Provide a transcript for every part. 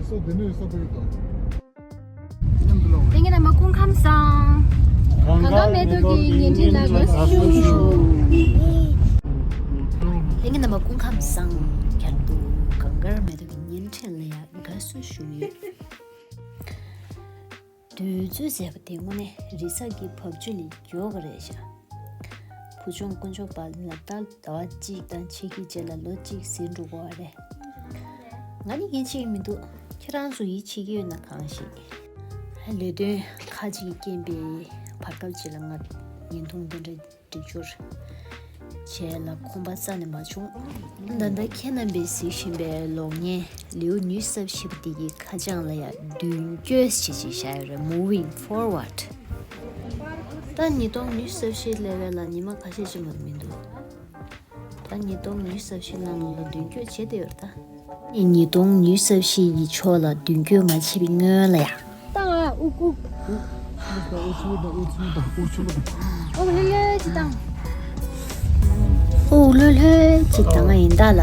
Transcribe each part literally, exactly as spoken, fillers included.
སོ་དེ་ནས་ས་པའི་དང་། ལྷན་རྒྱས་རྣམ་པ་སྐུ་ཁམས་བཟང་། གངས་དཀར་མེ་ཏོག་གི་བརྙན་འཕྲིན་ལ་དགའ་བསུ་ཞུ། ལྷན་རྒྱས་རྣམ་པ་སྐུ་ཁམས་བཟང་། བསྐྱར་དུ་གངས་དཀར་མེ་ཏོག་གི་བརྙན་འཕྲིན་ལ་ཡང་དགའ་བསུ་ཞུ་ཡོད། དུས་ཚོད་ཟེར་བ་དེ་དངོས་གནས་རི་གཟར་གྱི་བབ་ཅོལ་ལས་མགྱོགས་པ་རེད་ཤག་བུ་ཆུང་དཀོན་མཆོག་དཔལ་ལྡན་ལ་ད་ཟླ་བ་གཅིག་དང་ཕྱེད་ཀའི་རྗེས་ལ་ལོ་གཅིག་ཟིན་འགྲོ་གི་རེད། ང་ནི་ཡིད་ཆེས་མི་འདུག་ཁྱེད་རང་ཚོ་ཡིད་ཆེས་ཀྱི་ཡོད་ན་གང་ཞིག་ལས་དོན་ཁག་ཅིག་གི་རྐྱེན་པས་བར་སྐབས་ཅིག་ལ་ང་བརྙན་ཐུང་འདི་འདྲ་སྒྲིག་སྦྱོར་བྱས་ལ་ཁོམ་པ་རྩ་ནས་མ་བྱུང་། ད་ལྟ་ཁྱེད་རྣམ་པས་གཟིགས་བཞིན་པའི་གློག་བརྙན་ལེའུ་ཉི་ཤུ་རྩ་བཞི་པ་འདི་ཡི་ཁ་བྱང་ལ་ཡང་མདུན་སྐྱོད་ཅེས་ཅིག་བཞག་ཡོད་རེད། Moving forward། ད་ཉིས་སྟོང་ཉི་ཤུ་རྩ་བཞི་སླེབས་པ་ལ་ཉི་མ་ཁ་ཤས་ཅིག་མ་གཏོགས་མི་འདུག་ད་ཉིས་སྟོང་ཉི་ཤུ་རྩ་བཞི་ནང་ལོགས་ལ་མདུན་སྐྱོད་བྱས་བསྡད་ཡོད་རེད་ད། ཉིས་སྟོང་ཉི་ཤུ་རྩ་བཞི་ཡི་ཕྱོགས་ལ་མདུན་སྐྱོད་མ་བྱས་པའི་སྔོན་ལ་ཡང་། བཏང་ཨ། དབུགས་དབུགས། དབུགས་ལྷོད་ལྷོད་ཅིག་བཏང་། དབུགས་ལྷོད་ལྷོད་ཅིག་བཏང་ཨ་ཡིན་ད་ལ།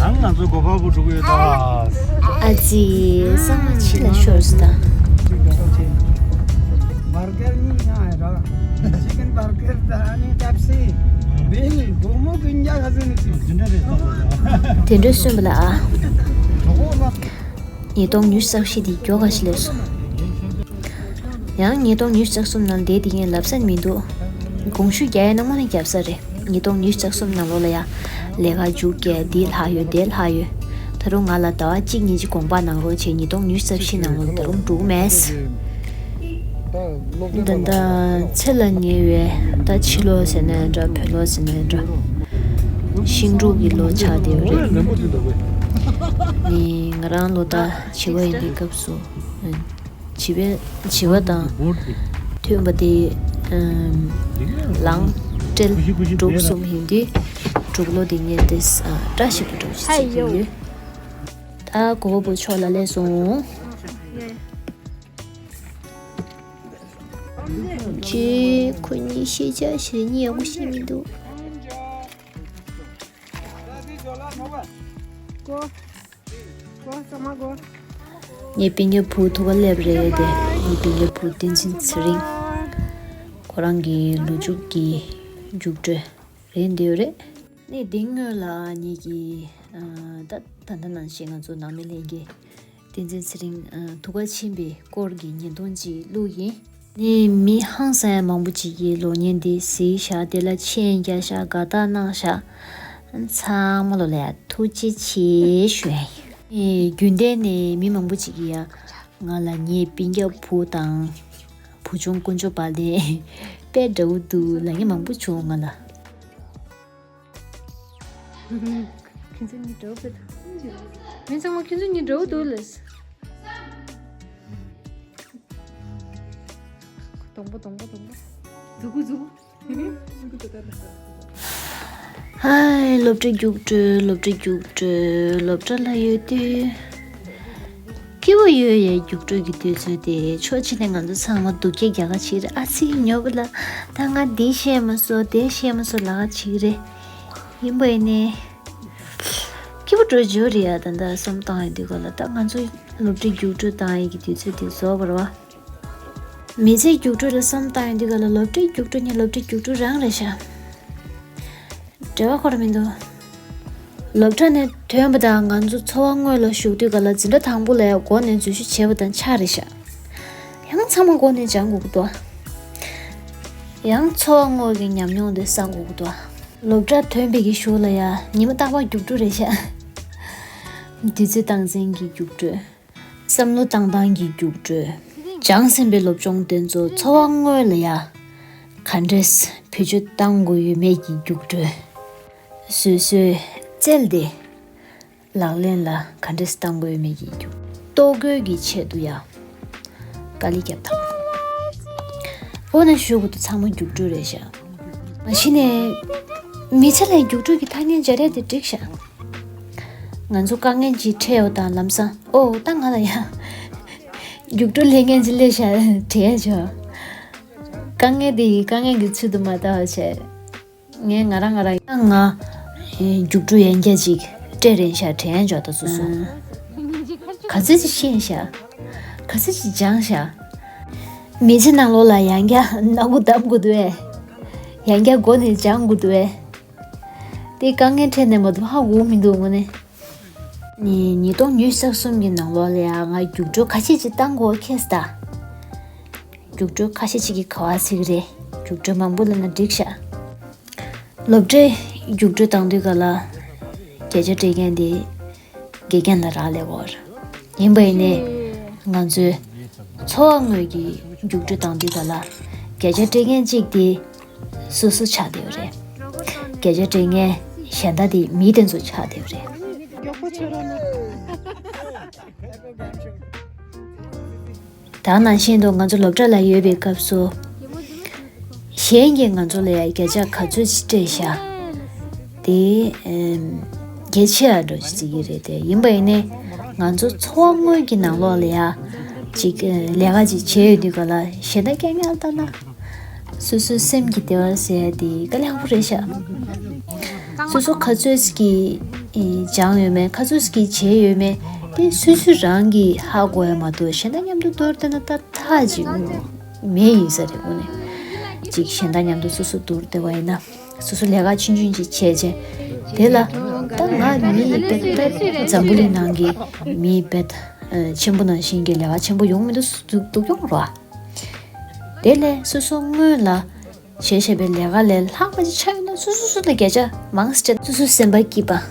ཡང་ང་ཚོ་གོ་པ་བུ་འགྲོ་གི་ཡོད་ད། ཨ་ཙི། གསང་བ་ཕྱི་ལ་ཤོར་སོང་ད། བར་གར་གཉིས་ཡང་ཨེ་ར། ཅི་ཀན་བར་གར་ད་ཨ་ནི་ཀབ་སི། བིལ་སྒོར་མོ་བདུན་བརྒྱ་ག་ཚོད་ནི་ཅི། དེ་འདྲ་གསུངས་པ་ལ་ཨ། ཉིས་སྟོང་ཉི་ཤུ་རྩ་བཞི་འདི་མགྱོགས་པ་ཞིག་སླེབས་སོང་། ཡང་ཉིས་སྟོང་ཉི་ཤུ་རྩ་གསུམ་ནང་བསྡད་དེ་ངས་ལབ་ས་མི་འདུག་གོང་ཞུས་རྒྱག་ཡ་ནང་མ་ནས་རྒྱབ་ས་རེད། ཉིས་སྟོང་ཉི་ཤུ་རྩ་གསུམ་ནང་ལོགས་ལ་ཡ་ལས་ཀ་མཇུག་རྒྱག་འདི་ལྷག་ཡོད་དེ་ལྷག་ཡོད། ད་རུང་ང་ལ་ཟླ་བ་གཅིག་གཉིས་ཅིག་དགོངས་པ་གནང་རོགས་བྱས། ཉིས་སྟོང་ཉི་ཤུ་རྩ་བཞི་ནང་ལོགས་ད་རུང་འགྲོ་གི་མེད། ད་ལྟ་ཚེ་ལ་ཉེ་བའི་ད་ཕྱི་ལོགས་ཟེར་ནའི་འདྲ་བོད་ལོགས་ཟེར་ནའི་འདྲ། ཤིང་འབྲུག་གི་ལོ་ཆགས་བསྡད་ཡོད་རེད། ནི་ང་རང་ལོ་ཟླ་བྱིས་པ་ཡིན་པའི་སྐབས་སུ། བྱིས་པའི་བྱིས་པ་དང་མཐུན་པ་དེ། ལང་སྤྲེལ་འབྲུག་གསུམ་ཡིན་དུས་འབྲུག་ལོ་དེ་ངས་དེ་བཀྲ་ཤིས་པ་འདྲ་བོ་ཞིག་བརྩི་གི་ཡོད། ད་གོ་བོ་བུ་ཕྱོགས་ལ་སླེབས་སོང་། རྗེས་ཁོ་གཉིས་ཤེས་བྱ་ཞེས་གཉིས་ཡག་པོ་ཤེས་མི་འདུག་ངའི་སྤུན་ཀྱག་བུ་ཐུག་ག་སླེབས་རེད་དེ། ངའི་སྤུན་ཀྱག་བུ་བསྟན་འཛིན་ཚེ་རིང་། ཁོ་རང་གི་ལོ་མཇུག་གི་རྒྱུགས་སྤྲོད་རེད་འདོད་རེད། ནས་དེ་སྔོན་ལ་ངེད་ཀྱིས་ད་ད་ལྟ་ནང་བཞིན་ང་ཚོ་ནང་མི་ལྷན་རྒྱས་བསྟན་འཛིན་ཚེ་རིང་ཐུག་ག་ཕྱིན་པའི་སྐོར་གྱི་བརྙན་ཐུང་ཅིག་བླུགས་ཡིན། ནས་མི་ཧང་སང་ཡ་མང་པོ་ཅིག་གིས་གློག་བརྙན་འདི་གཟིགས་ཤག་དེ་ལ་མཆན་རྒྱག་ཤག་དགའ་རྟགས་གནང་ཤག་ཚང་མ་ལོ་ལ་ཡ་ཐུགས་རྗེ་ཆེ་ཞུ་ཡ་ཡིན། ནས་རྒྱུན་ལྡན་ནས་མི་མང་པོ་ཅིག་གིས་ཡ་ང་ལ་ངའི་སྤུན་ཀྱག་བུ་དང་བུ་ཆུང་དཀོན་མཆོག་དཔལ་ལྡན་དཔེ་འདྲ་བོ་འདུག་ལབ་མཁན་མང་པོ་བྱུང་ང་ལ། ཁྱེད་ཚོ་གཉིས་འདྲ་བོ་འདུག་མི་ཚང་མ་ཁྱེད་ཚོ་གཉིས་འདྲ་བོ་འདུག་ལབ། གདོང་པ་གདོང་པ་གདོང་པ། མཛུ་གུ་མཛུ་གུ། ཧའི། སློབ་གྲྭ་རྒྱུགས་སྤྲོད། སློབ་གྲྭ་རྒྱུགས་སྤྲོད། སློབ་གྲྭ་ལ་ཡོད་དུས། སྐྱིད་པོ་ཡོད་ཡའི་རྒྱུགས་སྤྲོད་ཀྱི་དུས་ཚོད་དེ་ཕྱོགས་གཅིག་ནས་ང་ཚོ་ཚང་མ་སྡུག་སྐད་རྒྱག་ག་བྱེད་རེད། ཨ་ཙི་ཉོབ་ལ། ད་ང་འདི་ཤེས་མ་སོང་དེ་ཤེས་མ་སོང་ལབ་ག་བྱེད་ཀྱི་རེད། ཡིན་པ་ཡིན་ནའི། སྐྱིད་པོ་འགྲོ་རྒྱུ་རེད་ཡ། ད་ལྟ་བསམ་བཏང་ཡོང་དུས་ག་ལ་ད་ང་ཚོ་སློབ་གྲྭའི་རྒྱུགས་སྤྲོད་བཏང་ཡས་ཀྱི་དུས་ཚོད་དེ་རྫོགས་པ་རེད་བ། མི་ཚེའི་རྒྱུགས་སྤྲོད་ལ་བསམ་བཏང་ཡོང་དུས་ག་ལ་སློབ་གྲྭའི་རྒྱུགས་སྤྲོད་ནི་སློབ་གྲྭའི་རྒྱུགས་སྤྲོད་རང་རེད་ཤག་འབྲེལ་བ་ཁོ་རང་མི་འདུག་སློབ་གྲྭ་ནས་ཐོན་པ་དང་ང་ཚོ་འཚོ་བ་དངོས་ལ་ཞུགས་དུས་ག་ལ་འཛིན་གྲྭ་དང་པོ་ལ་ཡ་འགོ་ནས་འཛུལ་ཞུགས་བྱས་པ་དང་ཆ་རེད་ཤག་ཡང་ཚང་མ་འགོ་ནས་སྦྱང་དགོས་ཀྱི་འདུག་ཡང་འཚོ་བ་དངོས་ཀྱི་ཉམས་མྱོང་དེ་བསགས་དགོས་ཀྱི་འདུག་སློབ་གྲྭ་ཐོན་པའི་གི་གཞུག་ལ་ཡ་ཉི་མ་རྟག་པར་རྒྱུགས་སྤྲོད་རེད་ཤག་དུས་ཚོད་སྟངས་འཛིན་གྱི་རྒྱུགས་སྤྲོད། བསམ་བློ་བཏང་སྟངས་ཀྱི་རྒྱུགས་སྤྲོད། སྦྱངས་ཟིན་པའི་སློབ་སྦྱོང་དེ་ཚོ་འཚོ་བ་དངོས་ལ་ཡ་ག་འདྲས་བེད་སྤྱོད་བཏང་དགོས་ཡོད་མེད་ཀྱི་རྒྱུགས་སྤྲོད། བཟོད་གསོས་བཙལ་ཏེ་ལག་ལེན་ལ་ག་འདྲས་བཏང་དགོས་ཡོད་མེད་ཀྱི་རྒྱུགས། ལྟོ་གོས་ཀྱི་ཆེད་དུ་ཡ་དཀའ་ལས་བརྒྱབ་དང་། འོ་ན་ཞུ་དགོས་འདུག་ཚང་མ་རྒྱུགས་སྤྲོད་རེད་ཤག་མ་གཞི་ནས་མི་ཚེ་ལ་རྒྱུགས་སྤྲོད་ཀྱི་ཐ་སྙད་སྦྱར་ཡ་དེ་འགྲིག་ཤག་ང་ཚོ་དཀའ་ངལ་ཅིག་འཕྲད་ཡོད་དང་ལམ་སང་ཨོ་ད་ང་ལ་ཡ་རྒྱུགས་སྤྲོད་ལས་འགན་ཅིག་སླེབས་ཤག་དྲན་ཡ་ཆོག་དཀའ་ངལ་དེ་ཡི་དཀའ་ངལ་གྱི་ཚུལ་དུ་མ་ལྟ་བ་བྱས། ངས་ང་རང་ང་རང་ཡང་ང་རྒྱུགས་སྤྲོད་ཡན་རྒྱ་ཅིག་ སྤྲད་རན་ཤག་དྲན་འཇོག་ད་སོ་སོ། ག་ཚོད་ཅིག་ཤེས་ཤག་ག་ཚོད་ཅིག་སྦྱངས་ཤག་མི་ཚེ་ནང་ལོགས་ལ་ཡང་བསྐྱར་སྣ་ཁུག་བསྡམ་དགོས་འདུག་ཨེ། ཡང་བསྐྱར་མགོ་ནས་སྦྱང་དགོས་འདུག་ཨེ། དེ་དཀའ་ངལ་འཕྲད་ནས་མ་གཏོགས་ཧ་གོ་མི་འདུག་དངོས་གནས། ནི་ཉིས་སྟོང་ཉི་ཤུ་རྩ་གསུམ་གྱི་ནང་ལོགས་ལ་ཡང་ང་རྒྱུགས་སྤྲོད་ཁ་ཤས་ཅིག་བཏང་དགོས་ཁེལ་སོང་ད། རྒྱུགས་སྤྲོད་ཁ་ཤས་ཅིག་གིས་ག་པར་ཟེར་གི་རེད། རྒྱུགས་སྤྲོད་མང་པོ་སླེབས་ན་འགྲིག་ཤག་སློབ་གྲྭའི་རྒྱུགས་སྤྲོད་བཏང་དུས་ག་ལ་བརྒྱ་ཆ་སྤྲད་མཁན་དེ་དགེ་རྒན་ལ་རག་ལས་པ་རེད། ཡིན་པ་ཡིན་ནའི་ང་ཚོའི་འཚོ་བ་དངོས་ཀྱི་རྒྱུགས་སྤྲོད་བཏང་དུས་ག་ལ་བརྒྱ་ཆ་སྤྲད་མཁན་གཅིག་དེ་སོ་སོ་ཆགས་བསྡད་ཡོད་རེད། བརྒྱ་ཆ་སྤྲད་མཁན་གཞན་དག་དེ་མི་དེ་ཚོ་ཆགས་བསྡད་ཡོད་རེད། ད་ནང་བཞིན་དུ་ང་ཚོ་སློབ་གྲྭ་ལ་ཡོད་པའི་སྐབས་སུ། གཞན་གྱིས་ང་ཚོ་ལ་ཡང་བརྒྱ་ཆ་ག་ཚོད་ཅིག་སྤྲད་ཤག་དེ་ཨེམ། གལ་ཆེ་བ་འདྲ་ཞིག་བརྩི་གི་རེད་དེ། ཡིན་པ་ཡིན་ནའི་ང་ཚོ་འཚོ་བ་དངོས་ཀྱི་ནང་ལོགས་ལ་ཡང་ཅིག་ལས་ཀ་ཅིག་བྱས་ཡོད་དུས་ག་ལ་གཞན་དག་རྐྱང་རྐྱང་ལྟ་ན། སོ་སོའི་སེམས་ཀྱི་བདེ་བ་ཟེར་ཡ་དེ་དཀའ་ལས་ཁག་པོ་རེད་ཤག་སོ་སོ་ག་ཚོད་ཅིག་གིས་སྦྱངས་ཡོད་མེད། ག་ཚོད་ཅིག་གིས་བྱས་ཡོད་མེད་དེ་སོ་སོ་རང་གིས་ཧ་གོ་ཡ་མ་གཏོགས་གཞན་དག་མཉམ་དུ་མདོར་བསྡུས་ན་ད་ཐག་ཅིག་མེད་ཡིན་ས་རེད། དངོས་གནས་ཅིག་གཞན་དག་མཉམ་དུ་སོ་སོ་མདོར་བསྡུས་པ་ཡིན་ན། སོ་སོ་ལས་ཀ་ཆུང་ཆུང་ཅིག་བྱས་རྗེས་དེ་ལ་ད་ང་མི་དཔེ་ད་འཛམ་བུ་གླིང་ནང་གི་མི་དཔེ་ཆེན་པོ་ནང་བཞིན་གྱི་ལས་ཀ་ཆེན་པོ་ཡོང་མི་འདུག་སྡུག་སྡུག་གྱོང་རེད་བ། དེ་ལས་སོ་སོ་སྔོན་ལ་བྱས་བྱས་པའི་ལས་ཀ་ལས་ལྷག་པ་ཅིག་ཆགས་ཡོད་ན་སོ་སོ་སོ་ལ་བརྒྱ་ཆ་མང་ཙམ་སྤྲད། སོ་སོའི་སེམས་པ་སྐྱིད་པ།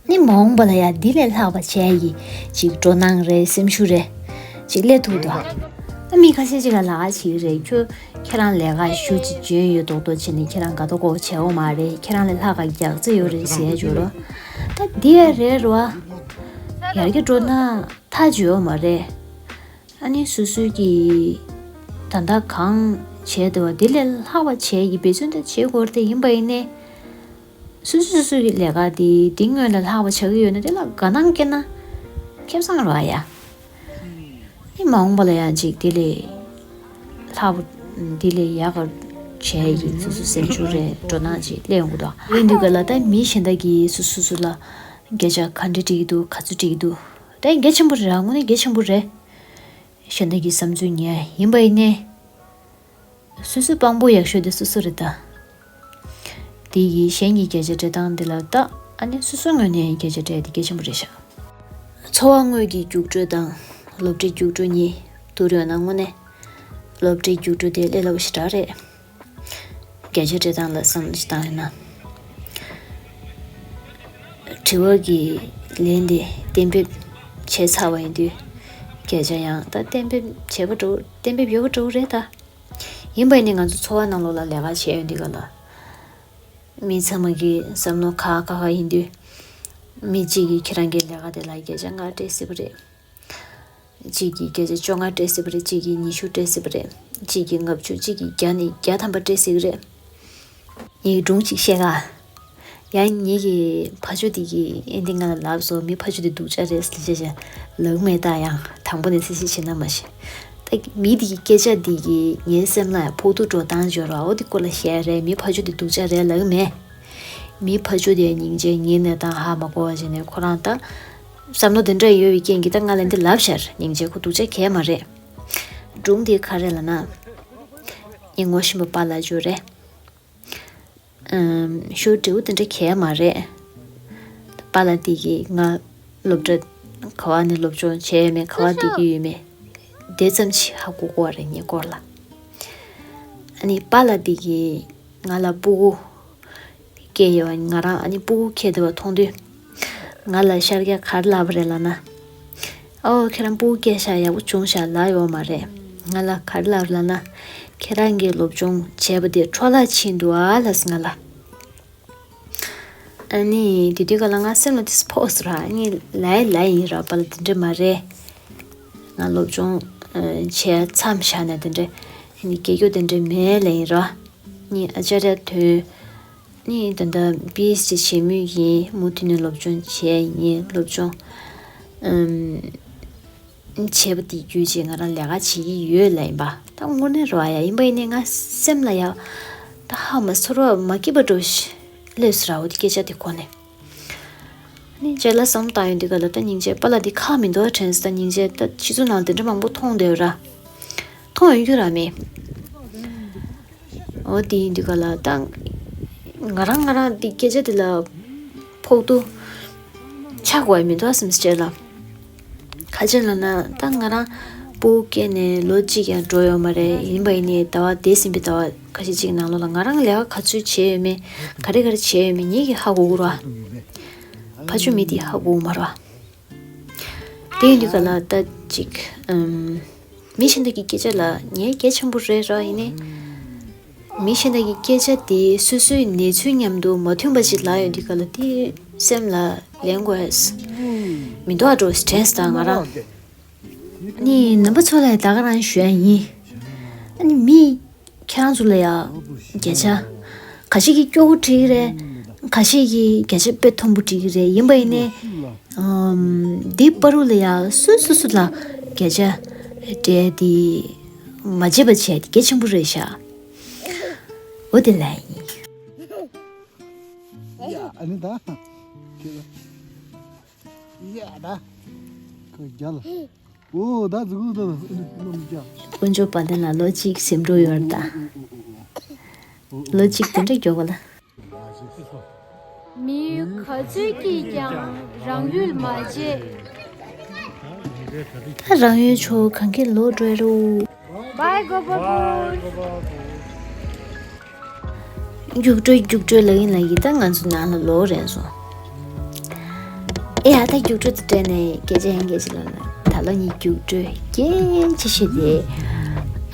ནི་མ་འོངས་པ་ལ་ཡང་འདི་ལས་ལྷག་པ་བྱས་ཡི་ཅིག་སྤྲོ་སྣང་རེད། སེམས་ཤུགས་རེད། ཅིག་སླེབས་ཐུབ་འདུག་ཨ་མི་ཁ་ཤས་ཅིག་ལ་ལག་བྱེད་ཀྱི་རེད། ཁྱོད་ཁྱེད་རང་ལས་ཀ་ཞུ་ཅིག་འཇོན་ཡོད་མདོག་མདོག་བྱས་ནས་ཁྱེད་རང་དགའ་མདོག་ཁ་པོ་བྱས་ཡོད་མ་རེད། ཁྱེད་རང་ལས་ལྷག་ག་རྒྱག་རྩིས་ཡོད་རེད་ཟེར་ཡ་ཅིག་ཡོད་རེད། ད་འདི་ཡ་རེད་རེད་བ། ཡར་རྒྱས་འགྲོ་ན་ཐག་ཆོད་ཡོད་མ་རེད། ཨ་ནི་སོ་སོའི་གི་ད་ལྟ་གང་བྱས་བསྡད་པ་འདི་ལས་ལྷག་པ་བྱས་ཀྱི་འབད་བརྩོན་དེ་བྱེད་དགོས་རེད་དེ། ཡིན་པ་ཡིན་ནའི་སོ་སོ་སོ་སོའི་གི་ལས་ཀ་དེ་འདི་སྔོན་ལ་ལྷག་པ་ཆགས་ཀྱི་ཡོད་ན་དེ་ལ་དགའ་སྣང་སྐྱེས་ན་ཁེ་བཟང་རེད་ཡ། ཨ་ནི་མ་འོངས་པ་ལ་ཡང་ཅིག་དེ་ལས་ལྷག་པ་འདི་ལས་ཡག་ག་བྱས་ཀྱི་སོ་སོ་སེམས་ཤུགས་རེད། སྤྲོ་སྣང་ཅིག་སླེབས་ཡོང་གི་འདུག་ཡིན་དུས་ག་ལ་ད་མི་གཞན་དག་གིས་སོ་སོ་སོ་ལ་སྐད་ཆ་ག་འདྲ་དྲིས་ཀྱི་འདུག་ག་ཚོད་དྲིས་ཀྱི་འདུག་ད་གལ་ཆེན་པོ་རེད། དངོས་གནས་གལ་ཆེན་པོ་རེད། གཞན་དག་གི་བསམ་ཚུལ་ཉན་ཡ་ཡིན་པ་ཡིན་ནའི། སོ་སོའི་དཔང་པོ་ཡག་ཤོས་དེ་སོ་སོ་རེད་ད། དེ་ཡིས་གཞན་གྱི་བརྒྱ་ཆ་སྤྲད་སྟངས་དེ་ལ་ད་ཨ་ནི་སོ་སོའི་ངོས་ནས་བརྒྱ་ཆ་སྤྲད་དེ་གལ་ཆེན་པོ་རེད་ཤག་འཚོ་བ་དངོས་ཀྱི་རྒྱུགས་སྤྲོད་དང་སློབ་གྲྭའི་རྒྱུགས་སྤྲོད་གཉིས་བསྡུར་ཡོང་ན་དངོས་གནས་སློབ་གྲྭའི་རྒྱུགས་སྤྲོད་དེ་ལས་སླ་པོ་ཞེ་དྲག་རེད། བརྒྱ་ཆ་སྤྲད་སྟངས་ལ་བསམ་བློ་ཞིག་བཏང་ཡོང་ན། དྲི་བ་གི་ལན་དེ་གཏན་འབེབས་བྱས་ཚར་བ་ཡིན་དུས། བརྒྱ་ཆ་ཡང་ད་གཏན་འབེབས་བྱས་པ་འདྲ་བོ་གཏན་འབེབས་ཡོད་པ་འདྲ་བོ་རེད་ད། ཡིན་པ་ཡིན་ནའི་ང་ཚོ་འཚོ་བ་ནང་ལོགས་ལ་ལས་ཀ་བྱས་ཡོང་དུས་ག་ལ། མི་ཚང་མ་གི་བསམ་བློ་ཁག་ཁག་ཁག་ཡིན་དུས། མི་གཅིག་གིས་ཁྱེད་རང་གི་ལས་ཀ་དེ་ལ་བརྒྱ་ཆ་ལྔ་སྤྲད་སྲིད་པ་རེད། གཅིག་གིས་བརྒྱ་ཆ་བཅོ་ལྔ་སྤྲད་སྲིད་པ་རེད། གཅིག་གིས་ཉི་ཤུ་སྤྲད་སྲིད་པ་རེད། གཅིག་གིས་ལྔ་བཅུ། གཅིག་གིས་བརྒྱ་ནས་བརྒྱ་ཐམ་པ་སྤྲད་སྲིད་ཀྱི་རེད། ངས་སྒྲུང་གཅིག་བཤད་ག་ཡང་ངེད་ཀྱི་ཕ་ཇོ་དེ་གིས་ཨེ་འདི་ང་ལ་ལབ་སོང་། མི་ཕ་ཇོ་དེ་སྡུག་ཅག་རེད་ཟེར་བྱས་བྱས་ལབ་མེད། ད་ཡང་དང་པོ་ནས་གསལ་བཤད་བྱེད་ན་མ་ཤེས། ད་མི་དེ་གི་སྐད་ཆ་དེ་གིས་ངའི་སེམས་ལ་ཡང་ཕོག་ཐུག་འགྲོ་སྟངས་ཅིག་ཡོད་རེད། འོ་དེ་སྐོར་ལ་བཤད་རེད། མི་ཕ་ཇོ་དེ་སྡུག་ཅག་རེད་ལབ་གི་མེད། མི་ཕ་ཇོ་དེ་སྙིང་རྗེ། ངའི་གནས་སྟངས་ཧ་མ་གོ་བ་བྱས་ནས་ཁོ་རང་ད་བསམ་བློ་དེ་འདྲ་ཡོད་པའི་རྐྱེན་གྱིས་ད་ང་ལ་འདི་ལབ་ཤར། སྙིང་རྗེ། ཁོ་སྡུག་ཅག་གང་ཡང་མ་རེད། སྒྲུང་དེ་ག་རེ་ལབ་ན། ངའི་ངོ་ཤེས་པ་པཱ་ལགས་ཅིག་ཡོད་རེད། ཨམ། ཤོ་འབྲས་བུ་དེ་འདྲ་གང་ཡང་མ་རེད། པཱ་ལགས་དེ་གིས་ང་སློབ་གྲྭ་ག་བ་ནས་སློབ་སྦྱོང་བྱས་ཡོད་མེད། ག་བ་བསྡད་ཀྱི་ཡོད་མེད། དེ་ཙམ་ཞིག་ཧ་གོ་གོ་བ་རེད་ངའི་སྐོར་ལ། ཨ་ནི་པཱ་ལགས་དེ་གིས་ང་ལ་སྤུ་གུ་སྐྱེས་ཡོད་པ། ང་རང་ཨ་ནི་སྤུ་གུ་སྐྱེས་བསྡད་པ་མཐོང་དུས། ང་ལ་ཤར་རྒྱག་ག་རེ་ལབ་པ་རེད་ལབ་ན། ཨོ། ཁྱེད་རང་སྤུ་གུ་སྐྱེས་ཤག་ཡག་པོ་བྱུང་ཤག་ལབ་ཡོད་མ་རེད། ང་ལ་ག་རེ་ལབ་ལབ་ན། ཁྱེད་རང་གིས་སློབ་སྦྱོང་བྱས་པ་དེ་འཕྲོ་བརླག་ཕྱིན་འདུག་ཨ་ལབ་སོང་ང་ལ། ཨ་ནི་དེ་དུས་ག་ལ་ང་སེམས་ལ་དེ་ཕོག་སོང་ར། ཨ་ནི་ལབ་ཡ་ལབ་ཡིན་ར། པཱ་ལགས་དེ་འདྲ་མ་རེད། ང་སློབ་སྦྱོང་བྱས་མཚམས་བཞག་ནས་དེ་འདྲ་ཨ་ནི་སྐྱེ་རྒྱུ་དེ་འདྲ་མེད་ལབ་ཡིན་ར། ཨ་ནི་ཨ་ཅཱརྱ་དོན། ནི་ད་ལྟ་པི་ཨེཆ་ཌི་བྱེད་མུས་ཡིན། མུ་མཐུད་ནས་སློབ་སྦྱོང་བྱས་ཡིན། སློབ་སྦྱོང་ཨམ། བྱས་པ་དེ་བརྒྱུད་བྱས་ང་རང་ལས་ཀ་བྱེད་ཀྱི་ཡོད་ལབ་ཡིན་པ། ད་དངོས་གནས་རེད་བ་ཡ། ཡིན་པ་ཡིན་ནའི་ང་སེམས་ལ་ཡ་ད་ཧ་མ་ཚོར་བ་མ་སྐྱིད་པ་འདྲ་བོ་ཞིག་སླེབས་སོང་ར། འོ་དེ་སྐད་ཆ་དེ་གོ་ནས། ནི་རྗེས་ལ་བསམ་བཏང་ཡོང་དུས་ག་ལ་ད་སྙིང་རྗེ་པཱ་ལགས་འདི་ཁག་མི་འདུག་དྲན་སོང་། ད་སྙིང་རྗེ་ད་ཕྱི་ཚུལ་ནང་དེ་འདྲ་མང་པོ་མཐོང་བསྡད་ཡོད་ར། མཐོང་ཡོང་རྒྱུ་ར་མེད། འོ་དེ་ཡིན་དུས་ག་ལ་ད་ང་རང་ང་རང་འདི་སྐད་ཆ་འདི་ལ་ཕོག་ཐུག་ཆགས་དགོས་མི་འདུག་བསམ་སོང་རྗེས་ལ། ག་ཅི་ལབ་ན་ད་ང་རང་སྤུ་གུ་སྐྱེས་ནས་ལོ་གཅིག་ཀྱང་འགྲོ་ཡོད་མ་རེད། ཡིན་པ་ཡིན་ནའི་ཟླ་བ་འདས་ཟིན་པའི་ཟླ་བ་ཁ་ཤས་ཅིག་ནང་ལོགས་ལ་ང་རང་ལས་ཀ་ག་ཚོད་བྱས་ཡོད་མེད། ག་རེ་ག་རེ་བྱས་ཡོད་མེད་ངེད་ཀྱིས་ཧ་གོ་གི་རེད་བ། ཕ་ཆུང་མི་དེས་ཧ་གོ་གི་མ་རེད་བ། དེ་ཡིན་དུས་ག་ལ་ད་ཅིག་ཨམ། མི་གཞན་དག་གི་སྐད་ཆ་ལ་ཉན་གལ་ཆེན་པོ་རེད་ར། ཡིན་ནའི་མི་གཞན་དག་གི་སྐད་ཆ་དེ་སོ་སོའི་གནས་ཚུལ་མཉམ་དུ་མ་མཐུན་པ་ཞིག་ལབ་ཡོང་དུས་ག་ལ་དེ་སེམས་ལ་ལེན་དགོས་མི་འདུག་ཨ། འགྲོ་དྲན་སོང་ད་ང་རང་། ནི་རྣམ་པ་ཚོ་ལ་ད་ག་རང་ཞུ་ཡ་ཡིན། ཨ་ནི་མི་ཁྱེད་རང་ཚོ་ལ་ཡ་བརྒྱ་ཆ་ཁ་ཤས་ཀྱིས་སྐྱོ་བོ་བྲིས་ཀྱི་རེད། ཁ་ཤས་ཀྱིས་བརྒྱ་ཆ་དཔེ་མཐོན་པོ་བྲིས་ཀྱི་རེད། ཡིན་པ་ཡིན་ནའི་ཨམ། འདི་བར་དུ་ལ་ཡ་སོ་སོ་སོ་ལ་བརྒྱ་ཆ་སྤྲད་དེ་མ་བརྗེད་པ་བྱས་དེ་གལ་ཆེན་པོ་རེད་ཤག་འོ་དེ་ལ་ཡིན། ཡ་ཨ་ནི་ད། ཁྱེད་ལ། ཡ་ད། ཁོ་རྒྱ་ལ། འོ་ད་ཟུག་ད་ཨ་ནི་ཨ་ནི་རྒྱ། དཀོན་མཆོག་དཔལ་ལྡན་ལ་ལོ་གཅིག་ཟིན་འགྲོ་ཡོད་ད། ལོ་གཅིག་དེ་འདྲ་མགྱོགས་པ་ལ། མི་ག་ཚོད་ཀྱིས་ཀྱང་རང་ཡུལ་མ་བརྗེད། ད་རང་ཡུལ་ཕྱོགས་གང་གི་ལོག་འགྲོ་རུ། Bye Gopalpur. རྒྱུགས་སྤྲོད་རྒྱུགས་སྤྲོད་ལབ་ཡིན་ལབ་ཡིན། ད་ང་ཚོ་ནང་ལ་ལོག་རན་སོང་། ཨེ་ཡ་ད་རྒྱུགས་སྤྲོད་དེ་སྤྲད་ནས་སྐད་ཆ་ཡང་སྐད་ཆ་ལབ་ན་ད་ལོ་ངས་རྒྱུགས་སྤྲོད་སྐད་ཆ་བཤད་དེ།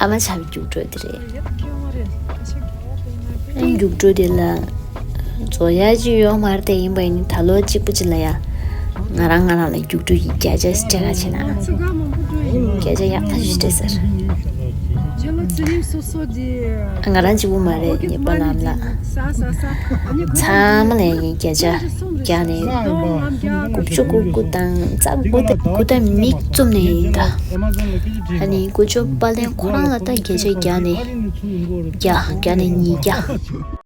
ཨ་མ་ཆགས་པའི་རྒྱུགས་སྤྲོད་དེ་རེད། ཨ་རྒྱུགས་སྤྲོད་དེ་ལ་རྫོགས་ཡ་ཅིག་ཡོད་མ་རེད་དེ། ཡིན་པ་ཡིན་ད་ལོ་གཅིག་པུ་ཅིག་ལ་ཡ། ང་རང་ང་རང་ལ་རྒྱུགས་སྤྲོད་ཀྱི་བརྒྱ་ཆ་སྤྲད་ག་བྱེད་ན། བརྒྱ་ཆ་ཡག་ཐག་ཆོད་སྤྲད་ཟེར། ང་རང་གཅིག་པུ་མ་རེད། ངའི་པཱ་ལགས་ཨ་མ་ལགས། ཚང་མ་ལ་ཡིན་བརྒྱ་ཆ་བརྒྱ་ནས་དགུ་བཅུ་གོ་དགུ་དང་རྩ་དགུ་དང་དགུ་དང་མིག་བཙུམ་ནས་ཡིན་ད། ཨ་ནི་དཀོན་མཆོག་དཔལ་ལྡན་ཁོ་རང་ལ་ད་བརྒྱ་ཆ་བརྒྱ་ནས་བརྒྱ། བརྒྱ་ནས་ཉིས་བརྒྱ།